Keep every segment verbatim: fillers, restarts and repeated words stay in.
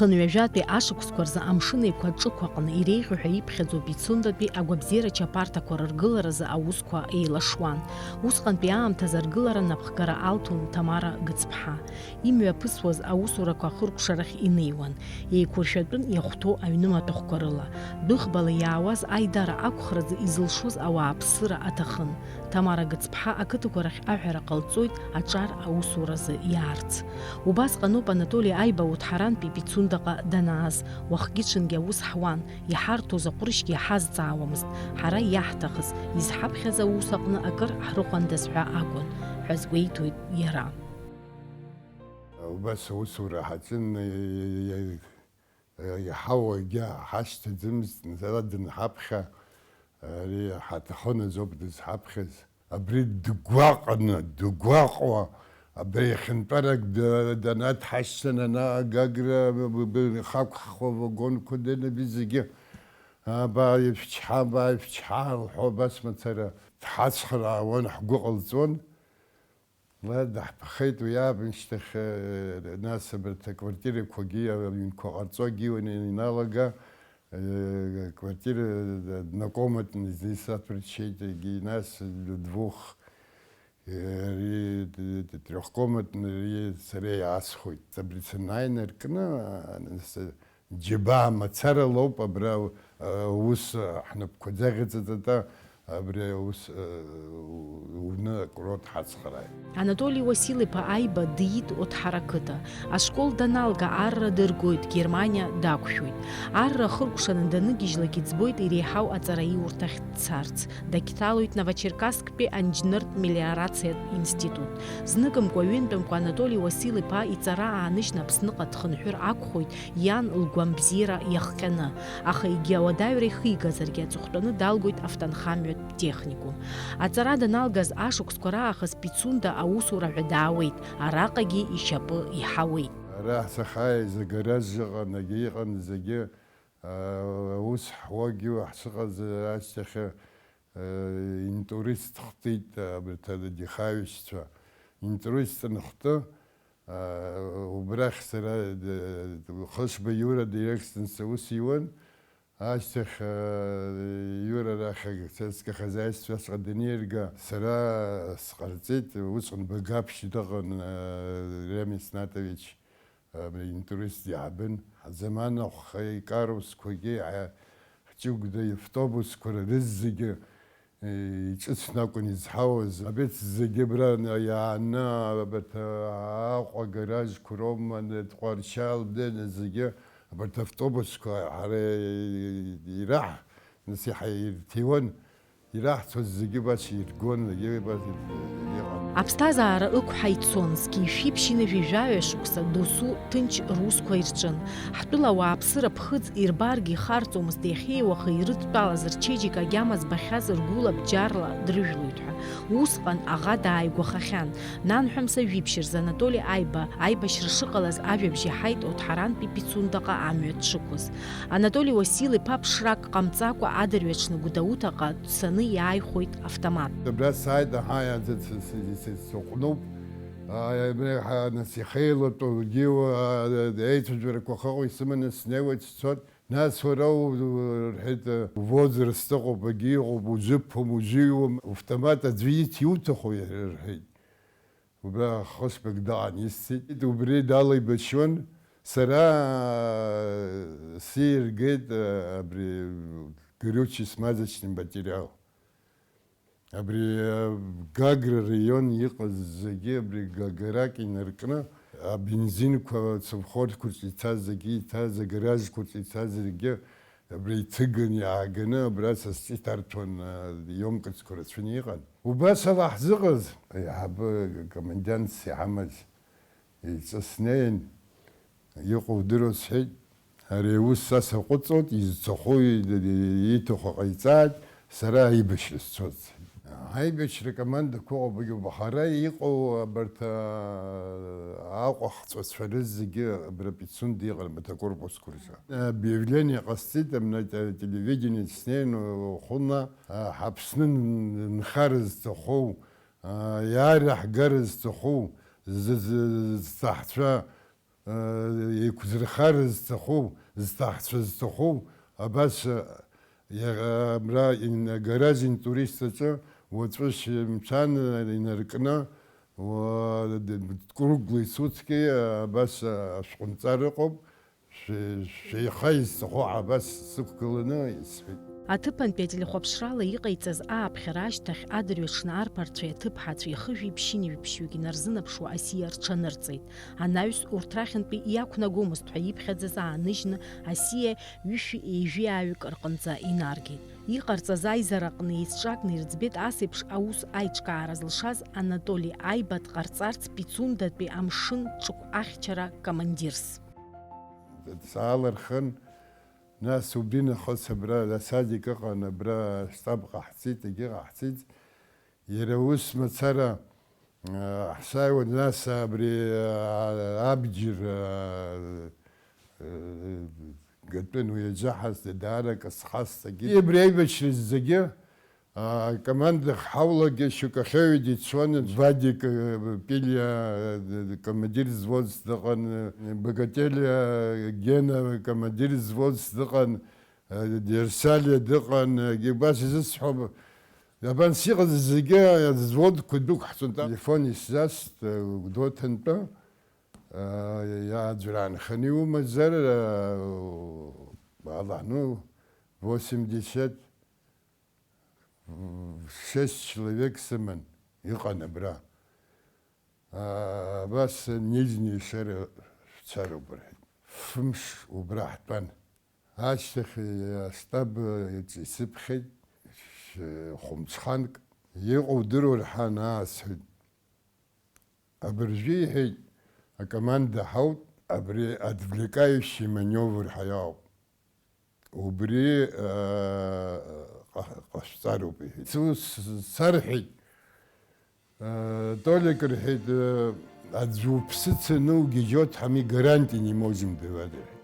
Хынҩажәатәи ашықәсқәа рзы Амшын Еиқәа ҿықә аҟны иреиӷьу ҳәа иԥхьаӡоу Пицундатәи агәабзиара чаԥарҭақәа рыргыларазы аусқәа еилашуан. Усҟантәи аамҭазы аргылара напхгара алҭон Ҭамара Гыцԥҳа. Имҩаԥысуаз аусурақәа ахыркәшарахь инеиуан. Еиқәыршәатәын иахәҭоу аҩнымаҭәахәқәа рыла. Дәыӷбала иаауаз аидара ақәхразы изылшоз ауааԥсыра аҭахын. Ҭамара Гыцԥҳа ақыҭақәа рахь аҳәара ҟалҵоит аҿар аусуразы иаарц. Убасҟаноуп Анатоли Аиба Уҭҳарантәи Пицундаҟа данааз, уахгьы-ҽынгьы аус ҳуан, иҳарҭоз аҟәрышьгьы иҳазҵаауамызт, ҳара иаҳҭахыз, изҳаԥхьаз аус аҟны акыр ҳрыхәандаз ҳәа акәын, ҳәа азгәеиҭоит иара. Убас аусура ҳаҿын, иаҳауагьы ҳашьҭаӡамызт, наӡара дынҳаԥхьа, ари ҳаҭахын азоуп дызҳаԥхьаз. Абри дгәаҟны, дгәаҟуа, абри ахьынтәарак д-, данаҭҳашьҭын, ана Гагра б-, б-, б-, хақәхо вагонқәа дынабиз зегьы, абааи шәчҳа, абааи шәчҳа лҳәо абас мацара дҳацхраауан, ҳгәы ҟалҵон. Ла даҳԥхеит уи аамышьҭахь, э, нас абарҭ аквартирақәагьы, аҩнқәа ҟарҵогьы иналага, э, квартира однокомнатный здесь саҭәарччеит, егьи нас двух, э, ри-, т-, т-, трёхкомнатный ри-, сара иаасхәеит. Абри санааи наркны, а, нас, џьабаа мацара лоуп абра, а, ус, а, ҳнапқәа ӡаӷьаҵаҵата, абри аус, а, уны акурорт ҳацхрааит. Анатоли Уасил-иԥа Аиба диит Оҭҳара қыҭа. Ашкол даналга, арра дыргоит, Германиа дақәшәоит. Арра ахыркәшаны даныгьежьлак иӡбоит иреиҳау аҵараиурҭахь дцарц. Дагьҭалоит Новочеркасктәи анџьныртә мелиорациатә институт. Зныкымкәа-ҩынтәымкәа Анатоли Уасил-иԥа иҵара ааныжьны Аԥсныҟа дхынҳәыр акәхоит, иан лгәамбзиара иахҟьаны, аха егьи ауадаҩра ихигазаргьы аҵыхәтәаны далгоит Автанхамҩатә техникум. Аҵара даналгаз ашықәсқәа раахыс Пицунда аусура ҳәа даауеит, араҟагьы ишьапы иҳауеит. Ара сахьааиз агараж ыҟан, егьи иҟан зегьы, а, аус ҳуагьы ҳшыҟаз ашьҭахь, а, интурист хтит, абарҭ адихаҩцәа. Интурист анхты, а, убрахь сара, д-, Хышба Иура директорс аус иуан. Ашьҭахь, а, Иура арахь сельскохозяйствоаҵәҟьа даниирга, сара сҟарҵеит, усҟан Багаԥшь дыҟан, а, Ремис Натович. Абри интурист иаҳбын, ҳзаманахәха икарусқәагьы, ҳа-, ҳҷыгәда автобусқәа рызегьы, э, иҿыцны акәын изҳауаз. Абарҭ зегьы абра иааны, абарҭ, а, Аҟәа гаражқәа роума, Тҟәарчал, ден, зегьы абарҭ автобусқәа ҳара ираҳ-, нас иҳаирҭиуан. Ираҳцоз зегьы убас иргон, зегьы убас иҟан. Аԥсҭазаара ықәҳа ицон, зқьи жәшәи ԥшьынҩажәи жәаҩа шықәса досу ҭынч русқәа ирҿын. Ҳтәыла ауааԥсыра ԥхыӡ ирбаргьы ихарҵомызт, иахьеи уахеи ирыдтәалаз рчеиџьыка агьама збахьаз ргәыла бџьарла дрыжәлоит ҳәа. Усҟан аӷа дааигәахахьан. Нанҳәа мсажәи ԥшьба рзы Анатоли Аиба аибашьра шыҟалаз ажәабжь иаҳаит Оҭҳарантәи Пицундаҟа амҩа дшықәыз. Анатоли Уасил-иԥа ԥшрак ҟамҵакәа адырҩаҽны Гәдоуҭаҟа дцаны иааихәоит автомат. Абра сааит, аҳа, иаӡац-, с-, с-, с-, сыҟәнуп. А, абри ҳа-, нас ихеилатәоугьы, а, еицәажәарақәа ахаҟа исыманы снеиуеит, сцоит. Нас уара у-, у-, рҳәеит, возраст ыҟоуп, агьы ыҟоуп, узыԥом, узыҩуам, автомат аӡәы иҭ-, иуҭаху, рҳәеит. Убра хысбак даан исцеит, убри далаибашьуан, сара сииргеит, абри горючий смазочный материал. Абри, Гагра раион иҟаз зегьы, абри га-, гарак инаркны, абензинқәа совхозқәа рҿы ицаз зегьы, иҭаз агаражқәа рҿы ицаз зегьы, абра иҭыган иааганы, абра са сҿы иҭарҭәон, а, емкостқәа рацәаны иҟан. Убас ала ҳзыҟаз, аиҳабы комендантс иҳамаз иҿы снеин, иҟоу удыруа сҳәеит, ари аус са саҟәыҵуеит, изцахәу, и-, и-, ииҭаху ҟаиҵааит, сара аибашьра сцоит. Аибашьра командақәа ыҟоуп, егьоуп, аха ара иҟоу абарҭ, а, аҟәахҵәацәа рызегьы абра Пицунда иҟан, абарҭ акорпусқәа рҿы. Объявление ҟасҵеит, абна те-, телевидение снеин, ухәына, а, ҳаԥсны н-, нхара зҭаху, а, иаара ҳгара зҭаху, зы-, зы-, зҭаҳцәа, Еиқәзырхар зҭаху, зҭаҳцәа зҭаху, абас, иара абра ин-, гараж интурист аҿы уаҵәы шьымцан инаркны, уа-, д-, круглые сутки абас ашәҟәынҵа рыҟоуп, шәе-, шәеиха изҭаху абас сықәгыланы исҳәеит. Аҭыԥантәи ателехәаԥшрала иҟаиҵаз ааԥхьара ашьҭахь адырҩаҽны арԥарцәеи аҭыԥҳацәеи хыжәи ԥшьынҩажәи ԥшьҩык инарзынаԥшуа Асиа рҽанырҵеит. Анаҩс урҭ рахьынтәи иақәнагомызт ҳәа иԥхьаӡаз ааныжьны Асиа ҩышәи ҩажәи ааҩык рҟынӡа инаргеит. Иҟарҵаз аизараҟны еицҿакны ирыӡбеит ас еиԥш аус аиҿкаара зылшаз Анатоли Аиба дҟарҵарц Пицундатәи амшын ҿықә ахьчара командирс. Саалырхын, нас убри нахыс абра асадик ыҟан, абра аштаб ҟаҳҵеит, егьи ҟаҳҵеит. Иара ус мацара, а, ҳсааиуан, нас абри, а, абџьар, а, а, гатәын уи аӡәы ҳазҭа, даара акы схасҵагьы. Абри аибашьра зегьы, а, акоманда ҳаулагьы шьоук ахьаҩ дицуан, Вадик, а, Пилиа, а, командир взводс дыҟан, Богателиа Гена командир взводс дыҟан, а, Дерсалиа дыҟан, а, убас изысҳәом. Абан сыҟаз зегьы, взводқәа дәықәҳҵон. Телефон исзаст, а, Гәдоуҭантәи, а, аӡәыр аанханы иумазар, а, Аллаҳ, ну, восемьдесят шесть человек сыман, иҟан абра. А, абас Нижни Шера шәцароуп, рҳәеит. Фымш убра ҳтәан. Ашьҭахь аштаб исыԥхьеит, ш-, хәымҽханк. Иҟоу удыруар ҳәа анаасҳәеит. Абыржәы, иҳәеит, акоманда ҳауп, абри отвлекающий маневр ҳәа иоуп. Убри, э, ҟа-, ҟашәҵароуп, иҳәеит. Сус сарҳәеит, э, Толик, рҳәеит, э, аӡә уԥсы цаны угьежьуа дҳами, гарантии не можем давать, рҳәеит.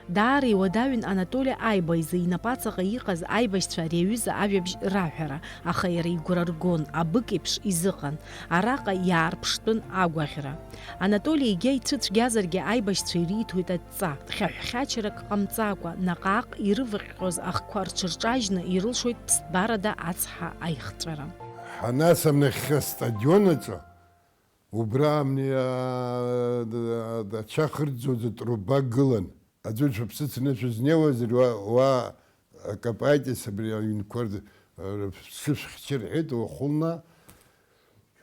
Даара иуадаҩын Анатоли Аиба изы инапаҵаҟа иҟаз аибашьцәа ари аҩыза ажәабжь раҳәара, аха иара игәра ргон, абык еиԥш изыҟан, араҟа иаарԥштәын агәаӷьра. Анатоли егьа ицәыцәгьазаргьы аибашьцәа ириҭоит адҵа, хьаҳәхьачарак ҟамҵакәа, наҟ-ааҟ ирываҟьҟьоз ахқәа рҽырҿажьны ирылшоит ԥсҭбарада ацҳа аихҵәара. Ҳанасам нахьхьи астадион аҿы, убра амни, а, ача хырӡоз атруба гылан. Аӡәы шәыԥсы цаны шәызнеиуазар, уа, уа акапаитес абри аҩнқәа рзы, а, шәышәхьча рҳәеит, уахәылна,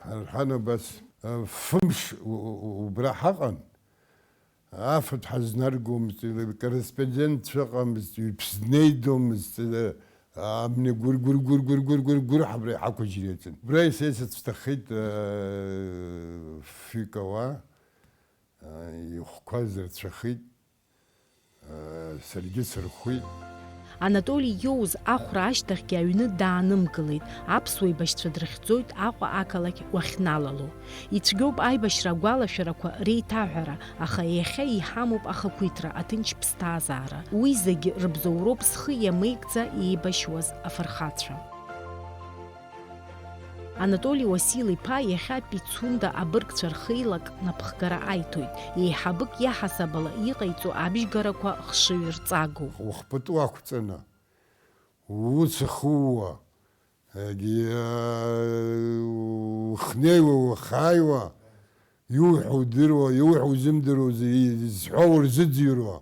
ҳарҳәан абас, а, фымш у-, у-, убра ҳаҟан. Афатә ҳазнаргомызт, корреспондентцәа ыҟамызт, ҩԥс днеидомызт, а, амни гәыр-гәыр-гәыр-гәыр-гәыр-гәыр-гәыр ҳабра иҳақәыжьыр иаҿын. Убра исеицырц сҭаххеит, а, фҩык ауаа, а, ихәқәа зырцәахеит. Саргьы сырхәит. Анатоли иоуз ахәра ашьҭахьгьы аҩны даанымгылеит, аԥсуа еибашьцәа дрыхьӡоит Аҟәа ақалақь уахьналало. Ицәгьоуп аибашьра агәалашәарақәа реиҭаҳәара, аха иахьа иҳамоуп ахақәиҭра, аҭынч ԥсҭазаара. Уи зегь рыбзоуроуп зхы иамеигӡа еибашьуаз афырхацәа. Анатоли Уасил-иԥа иахьа Пицунда абыргцәа рхеилак напхгара аиҭоит, еиҳабык иаҳасабала иҟаиҵо абжьгарақәа хшыҩ рҵагоуп. Ухпыту ақәҵаны, уус ахууа, егьи, ухнеиуа, ухааиуа, иуҳәо удыруа, иуҳәо узымдыруа, изҳәо урзыӡырҩуа.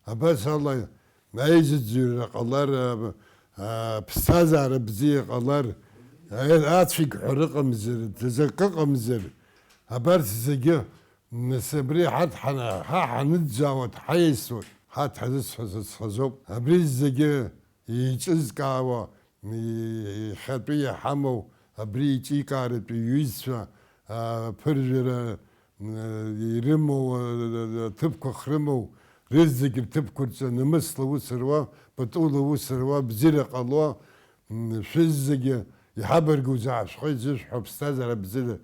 Абас ала аизыӡырҩра ҟалар, а, а, ԥсҭазаара бзиа ҟалар, а, ацәгьҳәара ыҟамзар, ҭӡак ыҟамзар, абарҭ зегьы, нас, абри ҳа дҳана-, ҳа ҳаныӡӡауа дҳаиасуеит, ҳа дҳазыцҳазыцҳазоуп. Абри зегьы еиҿызкаауа, и-, иахьатәи иҳамоу абри еиҿикааратәи иҩызцәа, а, ԥыржәара, м, ирымоу, а, ҭыԥқәа хрымоу, рызегь рҭыԥқәа рҿы намысла аус руа, патула аус руа, бзиара ҟало, м, шәызегьы иҳабаргәузаашәхоит зышәҳәо аԥсҭазаара бзиара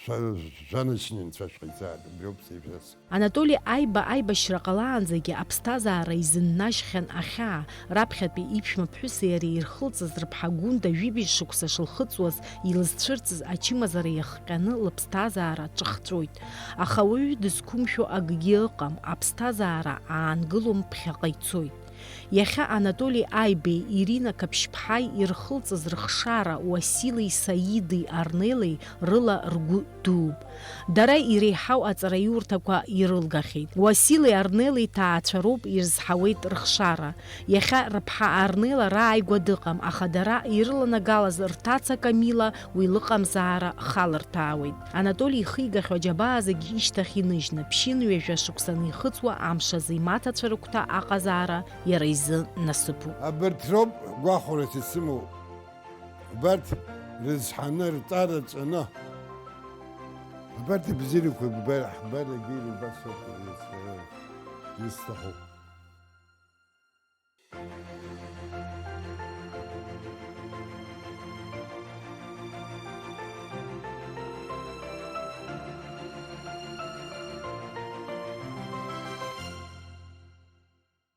Шәа-, шәанашьнынцәа шәҟаиҵааит, убриоуп сеиԥшыз. Анатоли Аиба аибашьра ҟалаанӡагьы аԥсҭазаара изыннажьхьан ахьаа, раԥхьатәи иԥшәма ԥҳәыси иареи ирхылҵыз рыԥҳа Гәында жәибжь шықәса шылхыҵуаз илызцәырҵыз ачымазара иахҟьаны лыԥсҭазаара ҿыхҵәоит. Аха ауаҩы дызқәымшәо акгьы ыҟам, аԥсҭазаара аангылом, ԥхьаҟа ицоит. Иахьа Анатоли Аибеи Ирина Қаԥшьԥҳаи ирхылҵыз рыхшара Уасилеи Саидеи Арнелеи рыла ргәы дууп. Дара иреиҳау аҵараиурҭақәа ирылгахьеит. Уасилеи Арнелеи ҭаацәа роуп, ирызҳауеит рыхшара. Иахьа рыԥҳа Арнела рааигәа дыҟам, аха дара ирыланагалаз рҭаца Камила уи лыҟамзаара халырҭәаауеит. Анатоли ихигахьоу аџьабаа зегь ишьҭахь иныжьны, ԥшьынҩажәа шықәса анихыҵуа амш азы имаҭацәа рыгәҭа аҟазаара иара изы насыԥуп. Абарҭ роуп гәахәарас исымоу. Убарҭ рызҳаны, рҵара ҵәаны. Абарҭ абзиарақәа ббар, ҳбарагьы убас ауп, исҭахуп.